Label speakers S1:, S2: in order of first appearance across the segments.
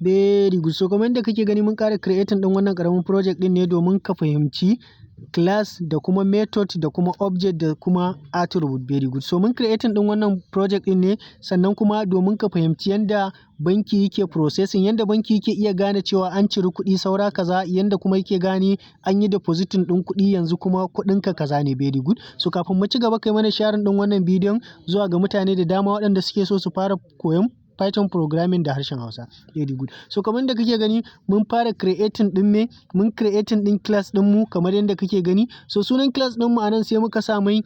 S1: Very good. So kamar yadda kake gani, mun ƙara creating ɗin wannan ƙaramin project ɗin ne domin ka fahimci class da kuma method da kuma object da kuma attribute. Very good. So mun creating ɗin wannan project ɗin ne sannan kuma domin ka fahimci yanda banki yake processing, yanda banki yake iya gane cewa an ciri kuɗi saura kaza, yanda kuma yake gane an yi depositing ɗin kuɗi, yanzu kuma kuɗinka kaza ne. Very good. So kafin mu ci gaba, kai mana sharing ɗin wannan bidiyon zuwa ga mutane da dama waɗanda suke so su fara koyon Python programming da harshen Hausa. Very good. So kamar yadda kake gani, mun fara creating ɗin me? Mun creating ɗin class ɗin mu kamar yadda kake gani. So sunan class ɗin mu anan sai muka sa mai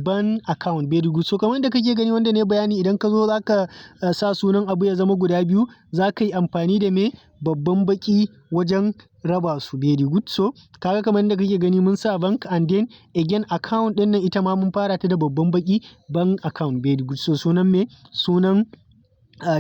S1: bank account. Very good. So kamar yadda kake gani, wanda ne bayani, idan ka zo zaka sa sunan abu ya zama guda biyu, za ka yi amfani da me? Babban baki wajen raba su. Very good. So kaga kamar yadda kake gani, mun sa bank and then again account ɗin nan, ita ma mun fara ta da babban baki, bank account. Very good. So sunan me? Sunan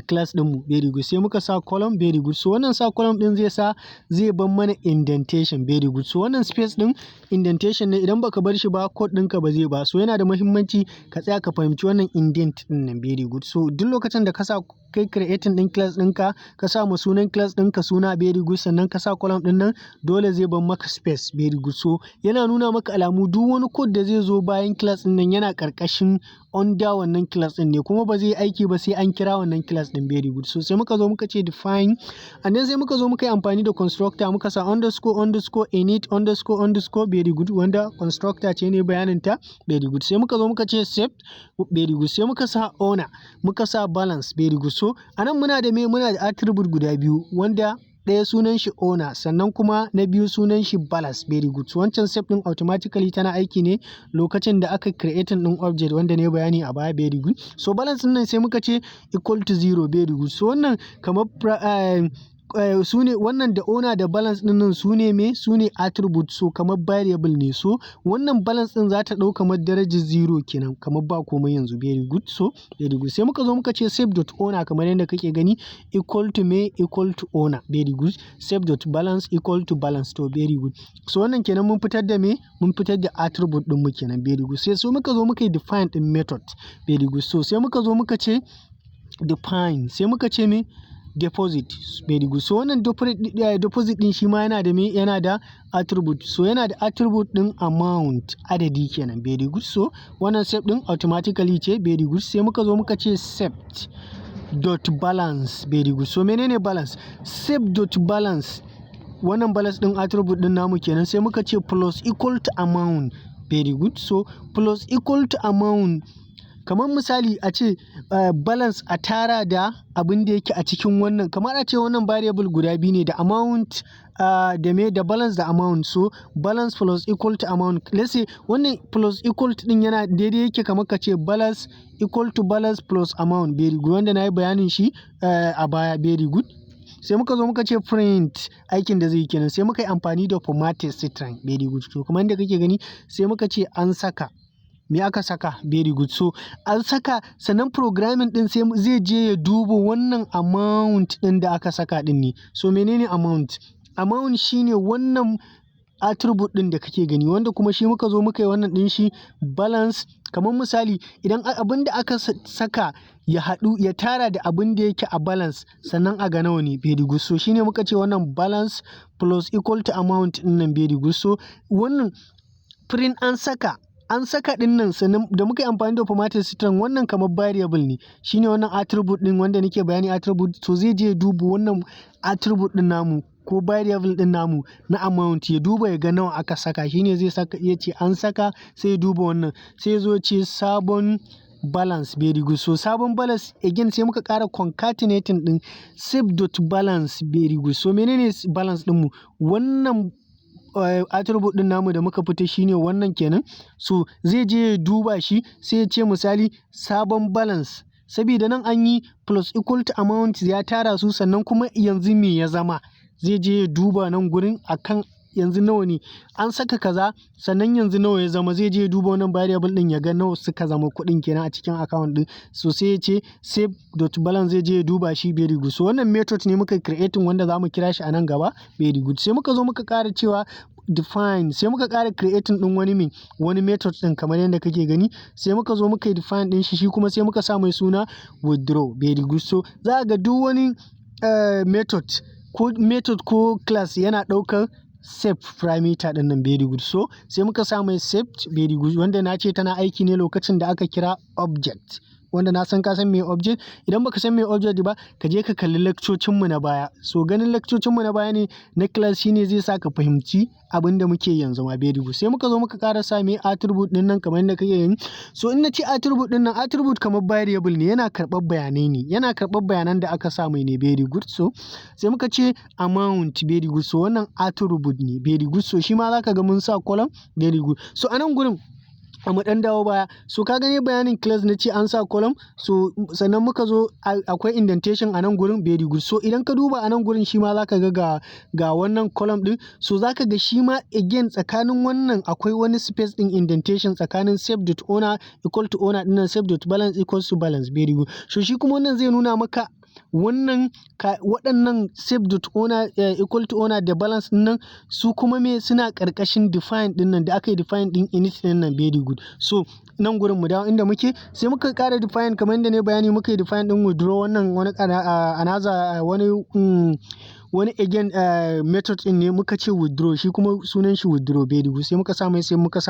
S1: class ɗinmu. Very good. Sai muka sa colon. Very good. So wannan sa colon ɗin zai sa zai ban mana indentation. Very good. So wannan space ɗin indentation ne. Idan baka bar shi ba, code ɗinka ba zai ba. So yana da muhimmanci ka tsaya ka fahimci wannan indent ɗin nan. Very good. So duk lokacin da ka sa kai creating ɗin class ɗinka, ka sa ma sunan class ɗinka suna, very good, sannan ka sa colon ɗin nan, dole zai ban maka space. Very good. So yana nuna maka alamu duk wani code da zai zo bayan class ɗin nan yana ƙarƙashin under wannan class ɗin ne, kuma ba zai yi aiki ba sai an kira wannan class ɗin. Very good. So sai muka zo muka ce define, and then sai muka zo muka yi amfani da constructor, muka sa __init__. Very good, wanda constructor ce ne bayanin ta. Very good. Sai muka zo muka ce self. Very good. Sai muka sa owner, muka sa balance. Very good. So anan muna da me? Muna da attribute guda biyu, wanda ɗaya sunan shi owner, sannan kuma na biyu sunan shi balance. Very good. So wancan self ɗin automatically tana aiki ne lokacin da aka creating ɗin object, wanda ne bayani a baya. Very good. So balance ɗin nan sai muka ce equal to zero. Very good. So wannan kamar su ne wannan da owner da balance ɗin nan, su ne me? Su ne attribute. So kamar variable ne. So wannan balance ɗin za ta ɗau kamar darajar zero kenan, kamar ba komai yanzu. Very good. So very good. Sai muka zo muka ce self dot owner, kamar yadda kake gani, equal to me? Equal to owner. Very good. Self dot balance equal to balance. To, very good. So wannan kenan, mun fitar da me? Mun fitar da attribute ɗin mu kenan. Very good. Sai so muka zo muka yi define ɗin method. Very good. So sai muka zo muka ce define, sai muka ce me? Deposit. Very good. So wannan deposit din shi ma yana da me? Yana da attribute. So yana da attribute din amount, adadi kenan. Very good. So wannan self din automatically ce. Very good. Sai muka zo muka ce self dot balance. Very good. So menene balance? Self dot balance, wannan balance din attribute din namu kenan. Sai muka ce plus equal to amount. Very good. So plus equal to amount, kamar misali a ce balance a tara da abin da yake a cikin wannan, kamar a ce wannan variable guda biyu ne, da amount da me? Da balance da amount. So balance plus equal to amount, let's say wannan plus equal to din yana daidai yake kamar ka ce balance equal to balance plus amount. Very good, wanda na yi bayanin shi a baya. Very good. Sai muka zo muka ce print, aikin da zai yi kenan. Sai muka yi amfani da formatted string. Very good. To, kamar yadda kake gani, sai muka ce an saka me? Aka saka. Very good. So an saka, sannan programming din sai zai je ya duba wannan amount din da aka saka din ne. So menene amount? Amount shine wannan attribute din da kake gani, wanda kuma shi muka zo muka yi wannan din shi balance. Kamar misali, idan abin da aka saka ya haɗu ya tara da abin da yake a balance, sannan a ga nawa ne. Very good. So shine muka ce wannan balance plus equal to amount din nan. Very good. So wannan print an saka din nan, sannan da muka yi amfani da formatted string, wannan kamar variable ne, shine wannan attribute din wanda nake bayani, attribute. To, zai je ya duba wannan attribute din namu ko variable din namu na amount, ya duba ya ga nawa aka saka. Shine zai saka, ya ce an saka, sai ya duba wannan, sai ya zo ce sabon balance. Very good. So sabon balance again, sai muka ƙara concatenating din self dot balance. Very good. So menene balance din mu? Wannan attribute din namu da muka fita shine wannan kenan. So zai je ya duba shi, sai ya ce misali sabon balance, saboda nan an yi plus equal to amount, ya tara su, sannan kuma yanzu me ya zama? Zai je ya duba nan gurin akan yanzu nawa ne an saka kaza, sannan yanzu nawa ya zama. Zai je ya duba wannan variable din ya ga nawa suka zama kuɗin kenan a cikin account din. So sai ya ce self dot balance, zai je ya duba shi. Very good. So wannan method ne muka creating wanda zamu kira shi a nan gaba. Very good. Sai muka zo muka ƙara cewa define, sai muka ƙara creating din wani me? Wani method din, kamar yadda kake gani. Sai muka zo muka yi define din shi, shi kuma sai muka sa mai suna withdraw. Very good. So za ga duk wani method ko method ko class yana ɗaukar self parameter ɗin nan. Very good. So sai muka sa mai self. Very good. Wanda na ce tana aiki ne lokacin da aka kira object, wanda na san ka san me object. Idan baka san me object ba, ka je ka kalli lectocin mu na baya. So ganin lectocin mu na baya ne na class shine zai sa ka fahimci abin da muke yanzu ma. Very good. Sai muka zo muka ƙara sa me attribute din nan, kamar yadda kake gani. So in na ce attribute din nan, attribute kamar variable ne, yana karɓar bayanai ne, yana karɓar bayanan da aka sa mai ne. Very good. So sai muka ce amount. Very good. So wannan attribute ne. Very good. So shi ma zaka ga mun sa colon. Very good. So a nan gurin mu dan dawo baya. So ka gane bayanin class, na ce an sa colon. So sannan muka zo akwai indentation a nan gurin. Very good. So idan ka duba a nan gurin, shi ma zaka ga wannan colon din. So zaka ga shi ma again tsakanin wannan akwai wani space din indentation tsakanin self.owner equal to owner dinnan, self.balance equals to balance. Very good. So shi kuma wannan zai nuna maka wannan waɗannan self.owner equal to owner da balance din nan, su kuma me suna ƙarƙashin define din nan da aka yi, define din init din nan. Very good. So nan gurin mu dawo inda muke. Sai muka ƙara define, kamar yadda ne bayani, muka yi define din withdraw. Wannan wani another wani again method din ne, muka ce withdraw, shi kuma sunan shi withdraw. Very good. Sai muka sa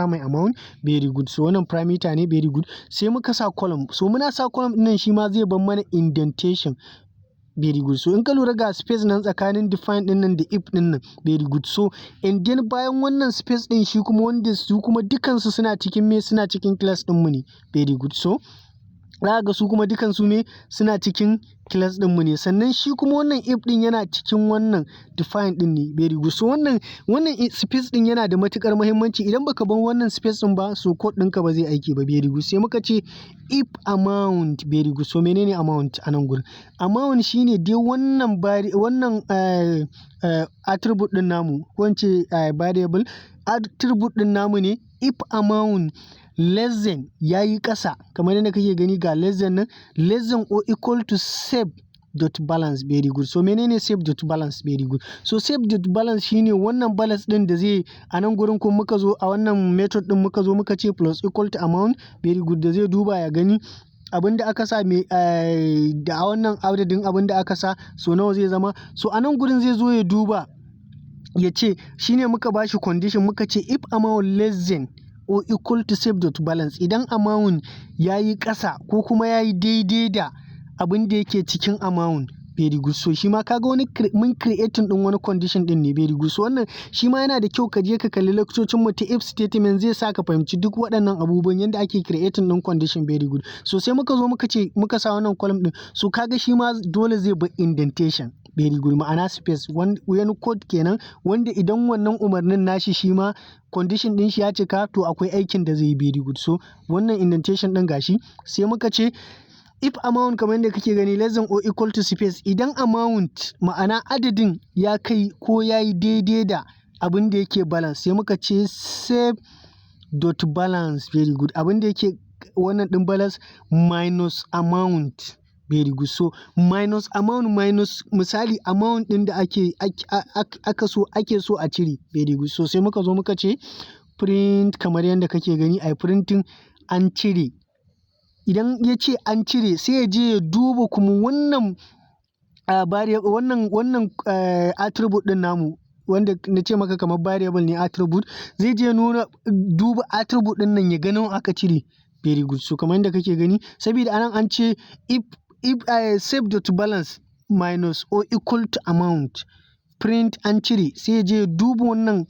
S1: mai amount. Very good. So wannan parameter ne. Very good. Sai muka sa colon. So muna sa colon din nan, shi ma zai bar mana indentation. Very good. So in ka lura, ga space nan tsakanin define din nan da if din nan. Very good. So and then bayan wannan space din, shi kuma wanda su kuma dukansu suna cikin me? Suna cikin class din mu ne. Very good. So za ga su kuma dukansu me? Suna cikin class din mu ne. Sannan shi kuma wannan if din yana cikin wannan define din ne. Very good. So wannan space din yana da matukar muhimmanci. Idan baka bar wannan space din ba, so code ɗinka ba zai aiki ba. Very good. Sai muka ce if amount. Very good. So menene amount a nan gurin? Amount shine dai wannan attribute din namu, ko in ce variable attribute din namu ne. If amount less than, yayi ƙasa, kamar yadda kake gani ga less than nan, less than or equal to self dot balance. Very good. So menene self dot balance? Very good. So self dot balance shine wannan balance din da zai a nan gurin. Kuma muka zo a wannan method din, muka zo muka ce plus equal to amount. Very good. Da zai duba ya gani abin da aka sa me da wannan adadin abin da aka sa, so nawa zai zama? So a nan gurin zai zo ya duba ya ce, shine muka bashi condition, muka ce if amount less than or equal to self dot balance, idan amount yayi ƙasa ko kuma yayi daidai da abin da yake cikin amount. Very good. So shi ma kaga wani mun creating din wani condition din ne. Very good. So wannan shi ma yana da kyau ka je ka kalli lectocin mu ta if statement, zai sa ka fahimci duk waɗannan abubuwan, yanda ake creating din condition. Very good. So sai muka zo muka ce muka sa wannan colon din. So kaga shi ma dole zai bi indentation. Very good. Ma'ana space, wani code kenan wanda idan wannan umarnin nashi, shi ma condition din shi ya cika, to akwai aikin da zai yi. Very good. So wannan indentation din gashi. Sai muka ce if amount, kamar yadda kake gani, less than or equal to space, idan amount, ma'ana adadin, ya kai ko ya yi daidai da abin da yake balance, sai muka ce self dot balance. Very good. Abin da yake wannan din balance minus amount. Very good. So minus amount, minus misali amount din da ake aka so ake so a cire. Very good. So sai muka zo muka ce print, kamar yadda kake gani, ai printing an cire. Idan ya ce an cire, sai ya je ya duba kuma wannan wannan attribute din namu, wanda na ce maka kamar variable ne attribute, zai je nuna duba attribute din nan ya ga nawa aka cire. Very good. So kamar yadda kake gani, saboda anan an ce if self dot balance minus or equal to amount, print an cire, sai ya je ya duba wannan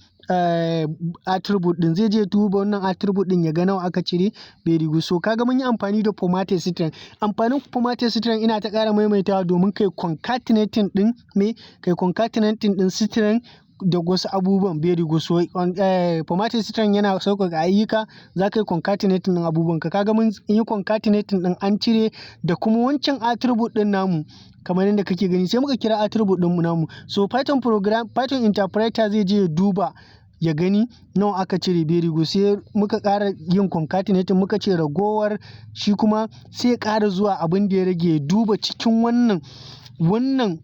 S1: attribute din, zai je duba wannan attribute din ya ga nawa aka cire. Very good. So kaga mun yi amfani da formatted string. Amfanin formatted string, ina ta ƙara maimaitawa, domin kai concatenating din me? Kai concatenating din string da wasu abubuwan. Very good. So formatted string yana sauƙaƙa ayyuka, za ka yi concatenating din abubuwan ka. Kaga mun yi concatenating din an cire da kuma wancan attribute din namu, kamar yadda kake gani. Sai muka kira attribute din mu namu. So Python program, Python interpreter zai je ya duba ya gani nawa aka cire. Very good. Sai muka ƙara yin concatenating, muka ce ragowar, shi kuma sai ya ƙara zuwa abin da ya rage ya duba cikin wannan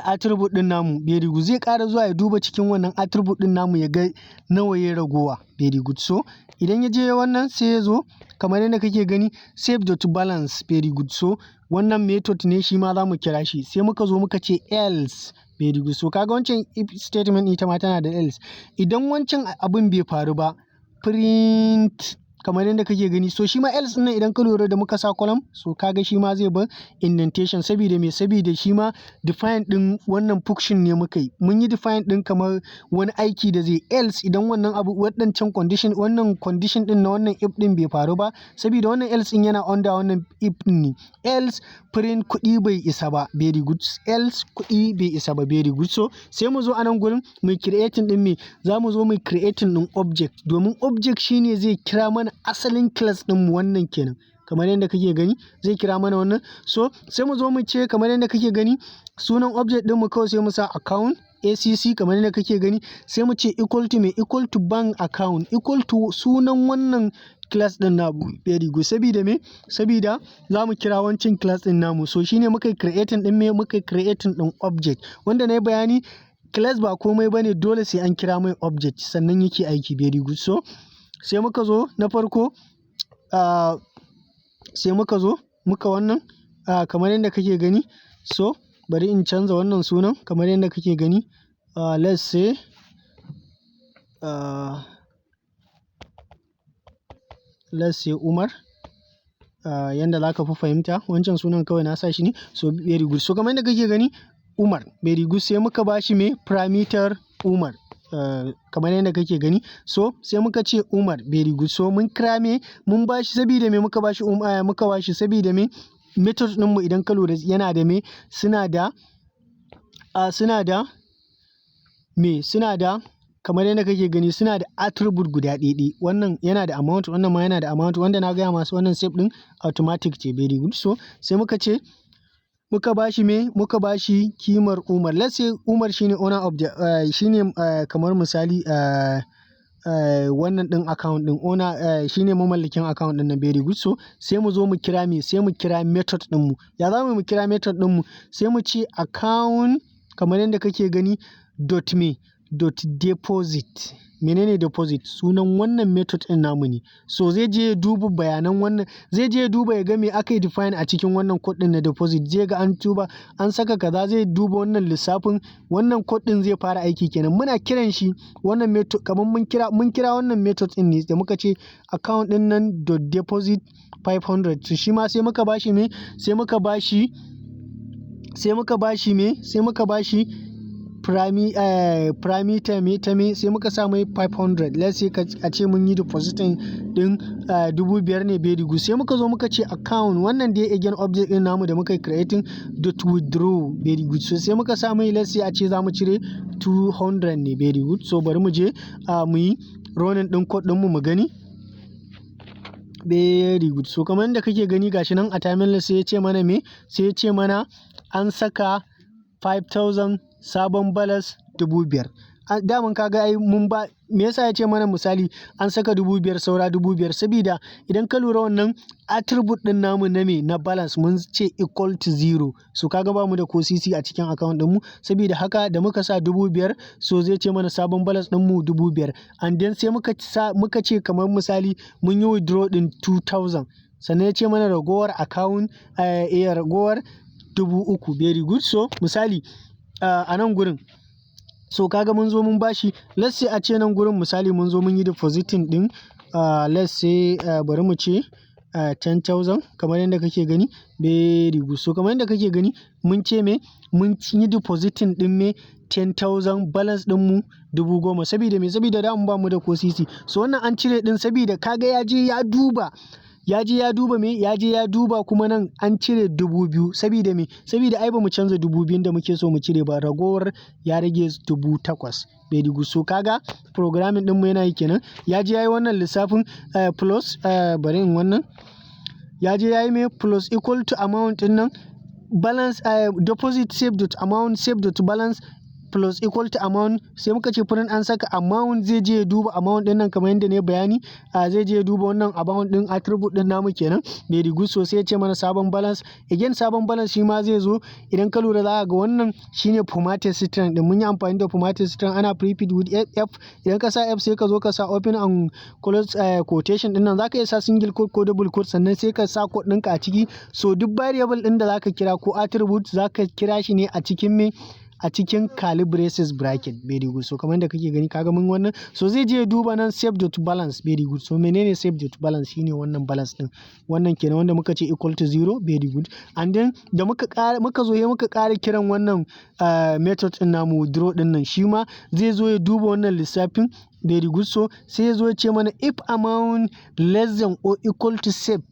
S1: attribute din namu. Very good. Zai ƙara zuwa ya duba cikin wannan attribute din namu ya ga nawa ya ragowa. Very good. So idan Idan ya je wannan, sai ya zo kamar yadda kake gani, save dot balance. Very good. So wannan method ne, shi ma za mu kira shi. Sai muka zo muka ce else. Very good. So kaga wancan if statement ita ma tana da else. Idan wancan abin bai faru ba, print kamar yadda kake gani. So shi ma else ɗin, idan ka lura da muka sa colon, so kaga shi ma zai bar indentation. Saboda me? Saboda shi ma define din wannan function ne muka yi. Mun yi define din kamar wani aiki da zai else idan wannan abu, waɗancan condition, wannan condition din na wannan if din bai faru ba, saboda wannan else din yana under wannan if din ne. Else, print kuɗi bai isa ba. Very good. Else, kuɗi bai isa ba. Very good. So sai mu zo a nan gurin mu creating din me? Za mu zo mu creating din object, domin object shine zai kira mana asalin class din mu. Wannan kenan, kamar yadda kake gani, zai kira mana wannan. So sai mu zo mu ce, kamar yadda kake gani, sunan object din mu kawai sai mu sa account acc, kamar yadda kake gani. Sai mu ce equal to me? Equal to bank account, equal to sunan wannan class din namu. Very good. Sabida me? Sabida za mu kira wancan class din namu. So shine muka yi creating din me? Muka yi creating din object, wanda na yi bayani class ba komai bane, dole sai an kira mai object sannan yake aiki. Very good. So sai muka zo na farko, sai muka zo muka wannan, kamar yadda kake gani. So bari in canza wannan sunan, kamar yadda kake gani, let's say Umar, yanda za ka fi fahimta. Wancan sunan kawai na sa shi ne. So very good. So kamar yadda kake gani, Umar. Very good. Sai muka ba shi me? Parameter Umar, kamar yadda kake gani. So sai muka ce Umar. Very good. So mun kira me? Mun ba shi. Sabida me muka ba shi? Muka ba shi sabida me? Method ɗinmu, idan ka lura, yana da me? Suna da me? Suna da, kamar yadda kake gani, suna da attribute guda ɗaya. Wannan yana da amount, wannan ma yana da amount, wanda na gaya masu wannan save ɗin automatic ce. Very good. So sai muka ce muka bashi me? Muka bashi kimar Umar. Let's say Umar shine owner of the, shine, kamar misali, wannan ɗin account ɗin owner, shine mamallakin account ɗin nan. Very good. So sai mu zo mu kira me? Sai mu kira method ɗin mu. Ya za mu kira method ɗin mu? Sai mu ce account, kamar yadda kake gani, dot me? Dot deposit. Menene deposit? Sunan wannan method ɗin namu ne. So zai je ya duba bayanan wannan, zai je ya duba ya ga me aka yi define a cikin wannan code ɗin na deposit. Zai ga an tuba an saka kaza, zai duba wannan lissafin. Wannan code ɗin zai fara aiki kenan. Muna kiran shi wannan method, kamar mun kira wannan method ɗin ne da muka ce account ɗin nan dot deposit 500. So shi ma sai muka bashi me? Sai muka bashi me? Sai muka bashi parameter me? Ta me? Sai muka sa mai 500. Let's say a ce mun yi depositing din 5,000 ne. Very good. Sai muka zo muka ce account, wannan dai again object din namu da muka yi creating, dot withdraw. Very good. So sai muka sa mai, let's say a ce za mu cire 200 ne. Very good. So bari mu je mu yi running din code din mu mu gani. Very good. So kamar yadda kake gani, gashi nan a terminal, sai ya ce mana me? Sai ya ce mana an saka 5000, sabon balance 5,000. Daman kaga ai mun ba. Me yasa ya ce mana misali an saka 5,000, saura 5,000? Sabida idan ka lura, wannan attribute din namu na me? Na balance, mun ce equal to zero. So kaga ba mu da ko sisi a cikin account din mu. Sabida haka da muka sa 5,000, so zai ce mana sabon balance din mu 5,000. And then sai muka sa, muka ce kamar misali mun yi withdraw din 2000, sannan ya ce mana ragowar account, ragowar 3,000. Very good. So misali, a nan gurin, so kaga mun zo mun bashi, let's say a ce nan gurin misali mun zo mun yi depositing din, let's say, bari mu ce 10,000, kamar yadda kake gani. Very good. So kamar yadda kake gani, mun ce me? Mun yi depositing din me? 10,000. Balance din mu 10,000. Saboda me? Saboda da mun ba mu da ko sisi. So wannan an cire din saboda kaga ya je ya duba, ya je ya duba me? Ya je ya duba kuma nan an cire 2,000. Saboda me? Saboda ai bamu canza 2,000 da muke so mu cire ba, ragowar ya rage 8,000. Very good. So kaga programming din mu yana yi kenan. Ya je ya yi wannan lissafin, plus, bari in wannan, ya je ya yi me? Plus equal to amount din nan, balance, deposit save dot amount, save dot balance. plus equal to amount. Sai muka ce print, an saka amount, zai je ya duba amount din nan kamar yadda ne bayani. Zai je ya duba wannan amount din, attribute din namu kenan. Very good. So sai ya ce mana sabon balance. Again, sabon balance shi ma zai zo. Idan ka lura, za ga wannan shine formatted string din. Mun yi amfani da formatted string, ana prefix with f. Idan ka sa f, sai ka zo ka sa open and close quotation din nan. Zaka iya sa single quote ko double quote, sannan sai ka sa code ɗinka a ciki. So duk variable din da zaka kira ko attribute, zaka kira shi ne a cikin me? A cikin curly braces bracket. Very good. So kamar da kake gani, kaga mun wannan. So zai je ya duba nan self dot balance. Very good. So menene self dot balance? Shine wannan balance din, wannan kenan, wanda muka ce equal to zero. Very good. And then da muka ƙara, muka zo muka ƙara kiran wannan method din namu, withdraw din nan, shi ma zai zo ya duba wannan lissafin. Very good. So sai ya zo ya ce mana if amount less than or equal to self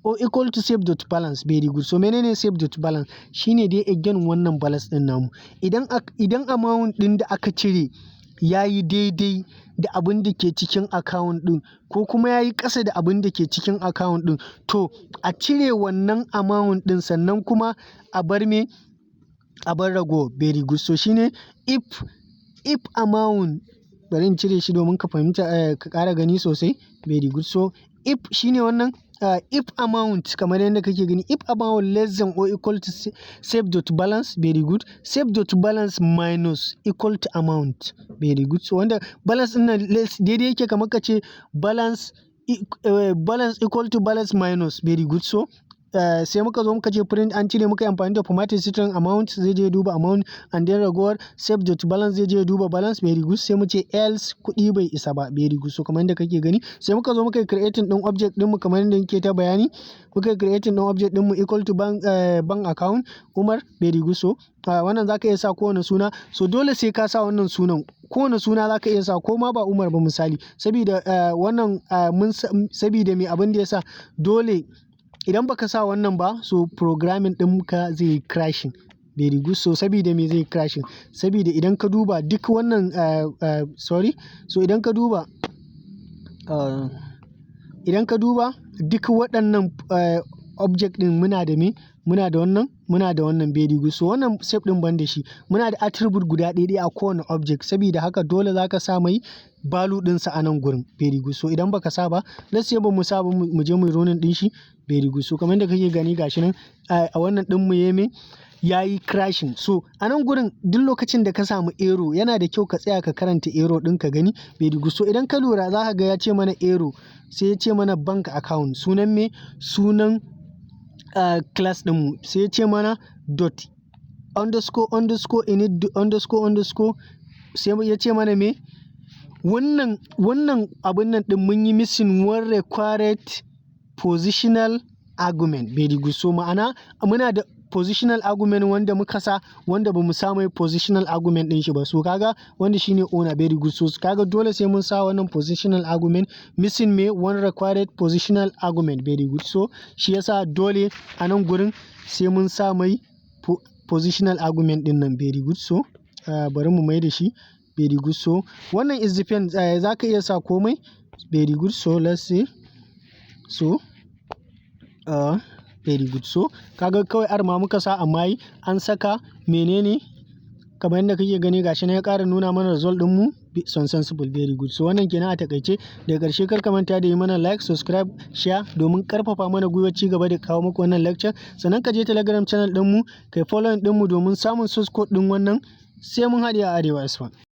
S1: or equal to self dot balance. Very good. So menene self dot balance? Shine dai again wannan balance din namu. Idan amount din da aka cire yayi daidai da abin da ke cikin account din, ko kuma yayi ƙasa da abin da ke cikin account din, to a cire wannan amount din, sannan kuma a bar me? A bar rago. Very good. So shine if amount, bari in cire shi domin ka fahimta, ka ƙara gani sosai. Very good. So if shine wannan if amount, kamar yadda kake gani, if amount less than or equal to self dot balance. Very good. Self dot balance minus equal to amount. Very good. So wanda balance din nan daidai yake kamar ka ce balance equal to balance minus. Very good. So sai muka zo muka ce print, an cire, muka yi amfani da formatted string amount, zai je duba amount, and then ragowar self dot balance, zai je duba balance. Very good. Sai mu ce else, kuɗi bai isa ba. Very good. So kamar yadda kake gani, sai muka zo muka yi creating din object din mu kamar yadda muke ta bayani. Muka yi creating din object din mu equal to bank account Umar. Very good. So wannan zaka iya sa kowane suna. So dole sai ka sa wannan sunan? Kowane suna zaka iya sa, ko ma ba Umar ba misali, saboda wannan mun sabida me? Abin da yasa dole, idan baka sa wannan ba, so programming ɗinka zai yi crashing. Very good. So sabida me zai crashing? Sabida idan ka duba duk wannan, sorry, so idan ka duba duk waɗannan object ɗin, muna da me? Muna da wannan, muna da wannan. Very good. So wannan self ɗin ban da shi, muna da attribute guda ɗaya a kowane object. Sabida haka dole zaka sa mai value ɗinsa a nan gurin. Very good. So idan baka sa ba, let's say ba mu sa ba, mu je mu running ɗin shi. Very good. So kamar yadda kake gani, gashi nan a wannan ɗin mu yeme yayi crashing. So a nan gurin, duk lokacin da ka samu error, yana da kyau ka tsaya ka karanta error ɗin ka gani. Very good. So idan ka lura, za ka ga ya ce mana error, sai ya ce mana bank account, sunan me? Sunan class ɗinmu. Sai ya ce mana dot underscore underscore init underscore underscore. Sai ya ce mana me? Wannan abun nan ɗin, mun yi missing one required positional argument. Very good. So ma'ana muna da positional argument wanda muka sa, wanda bamu sa mai positional argument ɗin shi ba. So kaga wanda shine owner. Very good. So kaga dole sai mun sa wannan positional argument. Missing me? One required positional argument. Very good. So shi yasa dole a nan gurin sai mun sa mai positional argument ɗin nan. Very good. So bari mu mai da shi. Very good. So wannan is depend, za ka iya sa komai. Very good. So let's say, so very good. So kaga kawai r ma muka sa, amma yi an saka menene? Kamar yadda kake gani, gashi nan ya ƙara nuna mana result ɗin mu successful. Very good. So wannan kenan a takaice. Daga ƙarshe, kar ka manta da yi mana like, subscribe, share domin ƙarfafa mana gwiwar ci gaba da kawo muku wannan lecture. Sannan ka je Telegram channel ɗin mu kai following ɗin mu domin samun source code ɗin wannan. Sai mun haɗe a Arewa S1.